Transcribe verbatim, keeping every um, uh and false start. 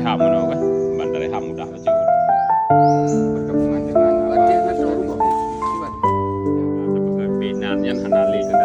Ham meunoe kan, ban dari ham mudah bacut. Bergabungan dengan apa? Berarti ada dua rumah. Siapa? Tapi nan nyan hana lé.